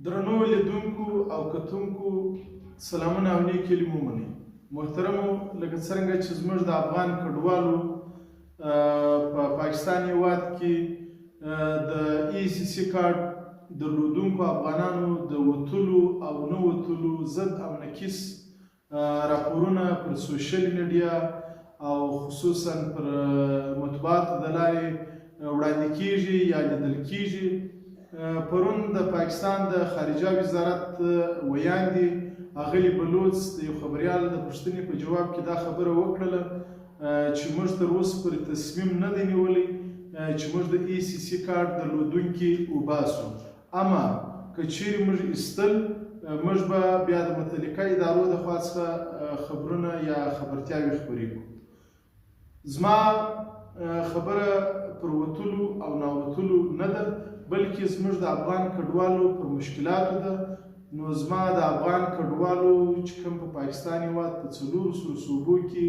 درنو لیدونکو او کتونکو، سلامونه او نیکې هیلې مو ومنئ. محترمو، لکه څرنګه چې زموږ د افغان کډوالو په پاکستان هیواد کې د ای سي سي کارت درلودونکو افغانانو د وتلو او نه وتلو ضد او نقیص راپورونه پر سوشل میډیا او خصوصا پر مطبوعاتو د لارې وړاندې کیږي یا لیدل کیږي، پرون د پاکستان د خارجه وزارت ویاندې اغلې بلوڅ د یو خبریال د پوښتنې په جواب کې دا خبره وکړله چې موږ تر اوسه پورې تصمیم نه دی نیولی چې موږ د ای سي سي کارت درلودونکي وباسو، اما که چیرې موږ ایستل، موږ به بیا د متعلقه ادارو د خوا څخه خبرونه یا خبرتیاوې خپرې کړو. زما خبره پر وتلو او ناوتلو نه ده، بلکې زموږ د افغان کډوالو پر مشکلاتو ده. نو زما د افغان کډوالو چې کوم په پاکستان هیواد په 400 صوبو کې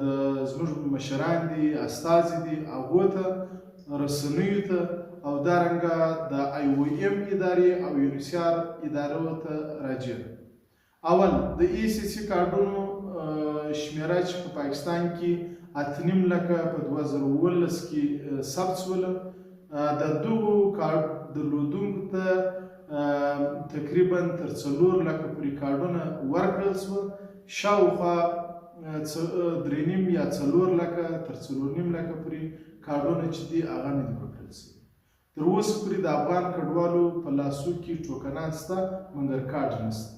د زموږ مشران دي، استازي دي، هغو ته، رسنیو ته او دارنګه د آی او ایم ادارې او یونیسیار ادارو ته راجع ده. اول، د ای سي سي کارډونو شمیره چې په پاکستان کې 8.5 لکه په 2017 کې ثبت شوله، د دغو کارډ درلودونکو ته تقریبا تر 4 لکه پورې کارډونه ورکړل شوه. شاوخوا 3.5 یا 4 لکه تر 4.5 لکه پورې کارډونه چې دي هغه نه دي ورکړل شوي. تر اوسه پورې د افغان کډوالو په لاسو کې ټوکنان شته، مګر کارډ نشته.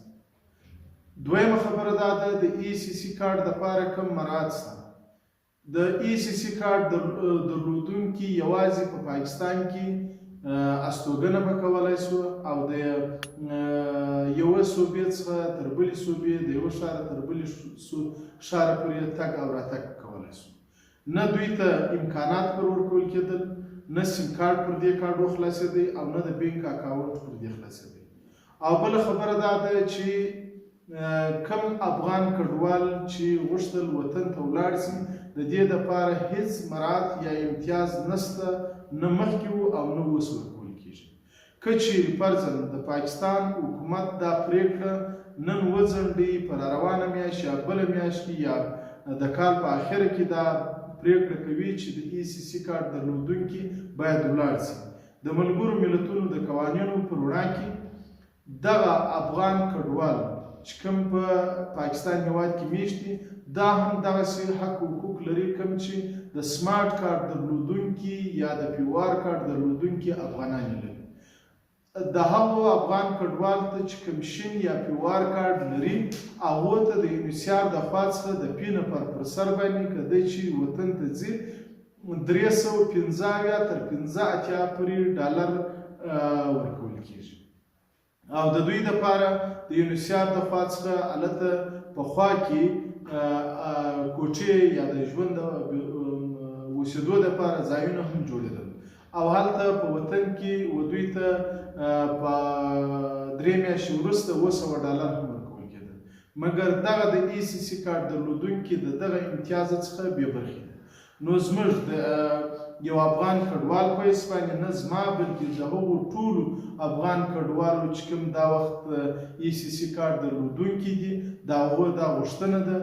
دویمه خبره دا ده، د ای سي سي کارډ دپاره کوم مراعات شته؟ د ای سي سي کارډ درلودونکي یوازې په پاکستان کې استوګنه به کولای شو او د یوه صوبې څخه تر بلې صوبې، د یوه ښاره تر بلې ښاره پورې تګ او راتګ کولای شو. نه دوی ته امکانات پر ورکول کېدل، نه سیم کارت پر دې کارډو خلاصېدی او نه د بینک اکاونټ پر دې خلاصېدی. او بله خبره دا ده چې کم افغان کډوال چې غوښتل وطن ته ولاړ شي، د دې دپاره هیڅ مراعات یا امتیاز نشته، نه مخکې وو او نه اوس ورکول کېږي. که چیرې فرضاً د پاکستان حکومت دا پریکړه نن وځنډي، په راروانه میاشت یا بله میاشت کې یا د کال په اخره کې دا پریکړه کوي چې د ای سي سي کارت درلودونکي باید ولاړ شي، د ملګرو ملتونو د قوانینو پر وړاندې دغه افغان کډوال چې کوم په پاکستان هیواد کې میشت دي، دا هم دغسې حق حقوق لري کوم چې د سمارټ کارت درلودونکي یا د پیوار کارت درلودونکي افغانان یې لري. د هغو افغان کډوال ته چې کوم شین یا پیوار کارت لري، هغو ته د یونیسیار د خوا څخه د پی نفر پر سر باندې که دی چې وطن ته ځي 375 تر 85 پورې ډالر ورکول کېږي. او د دوی دپاره د یونیسیار د خوا څخه هلته په خوا کې کوټې یا د ژوند اوسېدو دپاره ځایونه هم جوړېدل او هلته په وطن کې و دوی ته په 3 میاشتې وروسته 700 ډالر هم ورکول کېدل، مګر دغه د ای سي سي کارت درلودونکي د دغه امتیاز څخه بې برخې دي. نو زموږ د یو افغان کډوال په حیث باندې، نه زما بلکې د هغو ټولو افغان کډوالو چې کوم دا وخت ای سي سي کارت درلودونکي دي، د هغو دا غوښتنه ده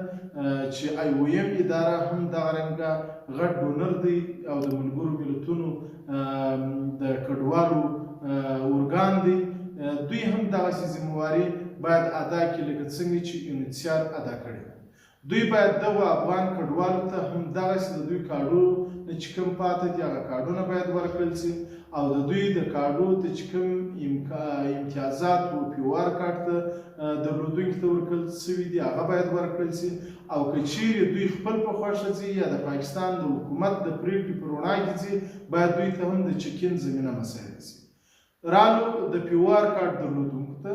چې آی او ایم اداره هم دغه رنګه غټ ډونر دی او د ملګرو ملتونو د کډوالو ارګان دی، دوی هم دغسې ذمهواري باید ادا کړي لکه څنګه چې یونیسیار ادا کړې ده. دوی باید دغو افغان کډوالو ته هم دغسې د دوی کارډو نه چې کوم پاتې دي هغه کارډونه باید ورکړل شي او د دوی د کارډو ته چې کوم امتیازات و پیوار کارت ته درلودونکي ته ورکړل شوي دي هغه باید ورکړل شي. او که چیرې دوی خپل په خوښه ځي یا د پاکستان د حکومت د پرېکړې په رڼا کې ځي، باید دوی ته هم د چکین زمینه مساعده شي. رالو د پیوار کارت درلودونکو ته،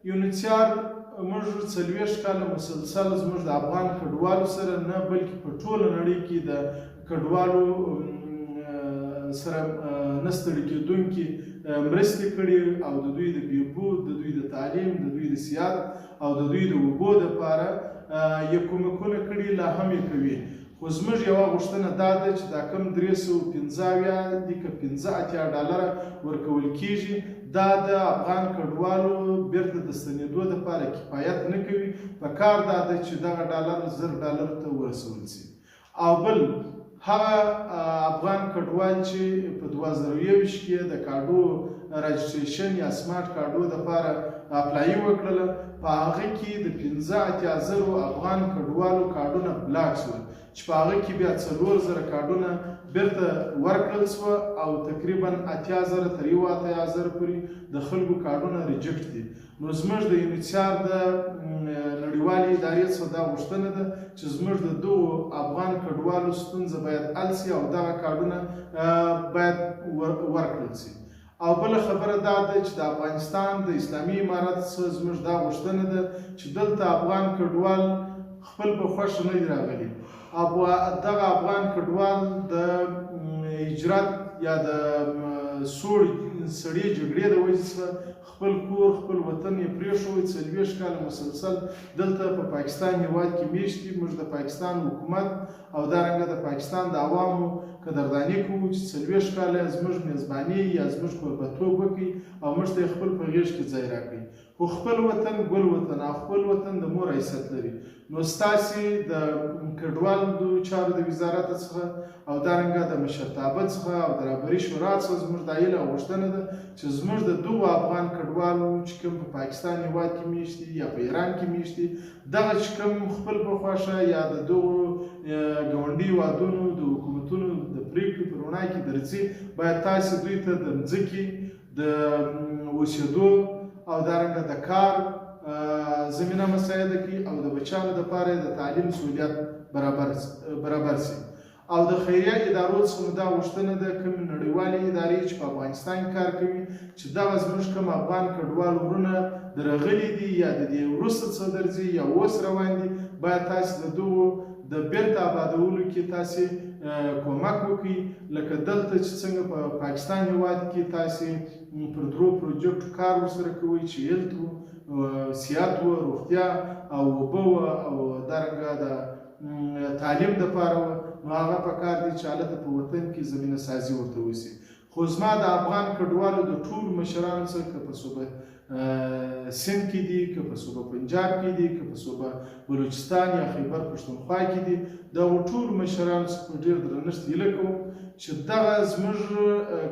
یونیسیار موږ 40 کاله مسلسل زموږ د افغان کډوالو سره نه بلکې په ټوله نړۍ کې د کډوالو سره نه ستړي کېدونکي مرستې کړي او د دوی د بهبود، د دوی د تعلیم، د دوی د صحت او د دوی د اوبو دپاره یې کومکونه کړي، لا هم یې کوي. خو زموږ یوه غوښتنه دا ده چې دا کوم 375 دي که 85 ډالره ورکول کیږي، دا د افغان کډوالو بیرته د ستنېدو دپاره کفایت نه کوي. په کار دا ده چې دغه ډالر 1000 ډالر ته ورسول شي. او بل هغه افغان کډوال چې په 2021 کې د کارډو راجسټریشن یا سمارټ کارډو دپاره اپلایي وکړله، په هغه کې د 85,000 افغان کډوالو کارډونه بلاک شول، چې په هغه کې بیا 4000 کارډونه بیرته ورکړل شوه او تقریبا 80,000 تر 81,000 پورې د خلکو کارډونه ریجکټ دي. نو زموږ د یونیسیار د نړیوالې ادارې څخه دا غوښتنه ده چې زموږ د دغو افغان کډوالو ستونزه باید حل شي او دغه کارډونه باید ورکړل شي. او بله خبره دا ده چې د افغانستان د اسلامي امارت څخه زموږ دا غوښتنه ده چې دلته افغان کډوال خپل په خوښه نه دي راغلي. دغه افغان کډوال د هجرت یا د سوړ سړې جګړې د وجې څخه خپل کور خپل وطن یې پرېښود، 40 کاله مسلسل دلته په پاکستان هېواد کې میشت دي. موږ د پاکستان حکومت او دارنګه د پاکستان د عوامو قدرداني کوو چې 40 کاله زموږ میزباني یا زموږ کوربتوب وکړي او موږ ته یې خپل په غېږ کې ځای راکړي. خو خپل وطن ګل وطن او خپل وطن د مور حیثیت لري. نو ستاسې د کډوالو چارو د وزارت څخه او دارنګه د مشرتابه څخه او د رهبري شورا څخه زموږ دا هیله او غوښتنه ده چې زموږ د دغو افغان کډوالو چې کوم په پاکستان هېواد کې میشت دي یا په ایران کې میشت دي، دغه چې کوم خپل په خوښه یا د دغو ګاونډي هېوادونو د حکومتونو د پرېکړې په رڼا کې درځي، باید تاسې دوی ته د مځکې د اوسېدو او دارنګه د کار زمینه مساعده کړي او د بچیانو دپاره د تعلیم سهولیت برابر شي. او د خیریه ادارو څخه مو دا غوښتنه ده، کومې نړیوالې ادارې چې په افغانستان کې کار کوي، چې دغه زموږ کوم افغان کډوال ورونه درغلي دي یا د دې وروسته څه درځي یا اوس روان دي، باید تاسې د دغو د بیرته آبادولو کې تاسې کومک وکړئ. لکه دلته چې څنګه په پاکستان هېواد کې تاسې پر درو پروجیکټو کار ورسره کوئ چې هیلت و، صحت و، روغتیا او اوبه وه او دارنګه د تعلیم دپاره وه، نو هغه په کار دی چې هلته په وطن کې زمینه سازي ورته وشي. خو زما د افغان کډوالو د ټولو مشرانو څخه که په صوبه سند کې دي، که په صوبه پنجاب کې دي، که په صوبه بلوچستان یا خیبر پښتونخوا کې دي، دغو ټولو مشرانو څخه په ډېر درنښت هیله کوم چې دغه زموږ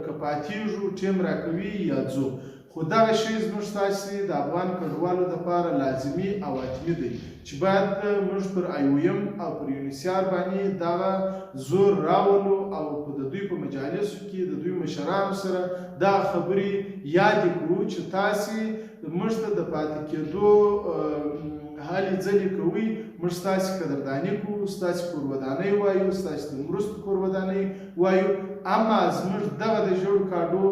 که پاتېږو ټیم راکوي یا ځو، خو دغه شی زموږ ستاسې د افغان کډوالو دپاره لازمي او حتمي دی چې باید موږ پر آی او ایم او پر یونیسیار باندې دغه زور راولو او په د دوی په مجالسو کې د دوی مشرانو سره دا خبرې یادې کړو چې تاسې موږ ته د پاتې کېدو هلې ځلې کوئ، موږ ستاسې قدرداني کوو، ستاسې کورودانۍ وایو، ستاسې د مرستو کورودانۍ وایو، اما زموږ دغه د ژړو کارډو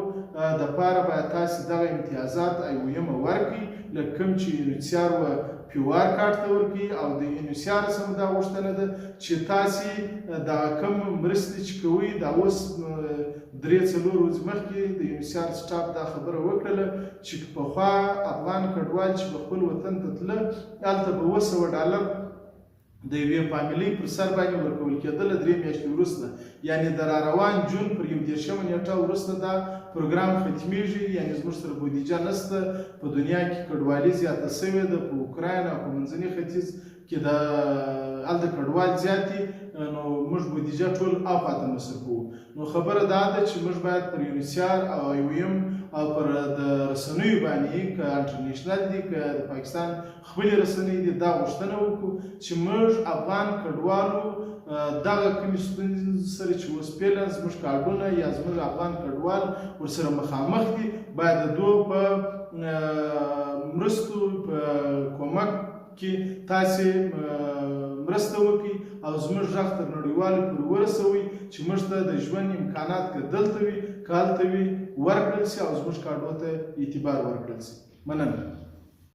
دپاره باید تاسې دغه امتیازات آی او ایم ورکړئ، لکه کوم چې یونیسیار و پیوار کارت ته ورکړي. او د یونیسیار څخه دا غوښتنه ده چې تاسې دغه کوم مرستې چې کوئ، دا اوس 3-4 ورځې مخکې د یونیسیار سټاف دا خبره وکړله چې پخوا افغان کډوال چې به خپل وطن ته تله، هلته به 700 ډالر د یوې فامیلۍ پر سر باندې ورکول کېدله 3 میاشتې وروسته، یعنې د را روان جون پر 31 نېټه وروسته دا پروګرام ختمیږي. یعنې زموږ سره بودیجه نشته، په دنیا کې کډوالي زیاته شوې ده، په اوکراین او په منځني ختیځ کې د هلته کډوال زیات دي، نو موږ بودیجه ټول اخوا ته مصرفوو. نو خبره دا ده چې موږ باید پر یونیسیار او آی او ایم او پر د رسنیو باندې، که انټرنیشنل دي که د پاکستان خپلې رسنۍ دي، دا غوښتنه وکړو چې موږ افغان کډوالو دغه کومې ستونزې سره چې اوس فعلا زموږ کارډونه یا زموږ افغان کډوال ورسره مخامخ دي، باید د دوی په مرستو په کومک کې تاسې مرسته وکړئ او زموږ غږ تر نړیوالو پورې ورسوئ چې موږ ته د ژوند امکانات که دلته وي که هلته وي ورکړل شي او زموږ کارډو ته اعتبار ورکړل شي. مننه.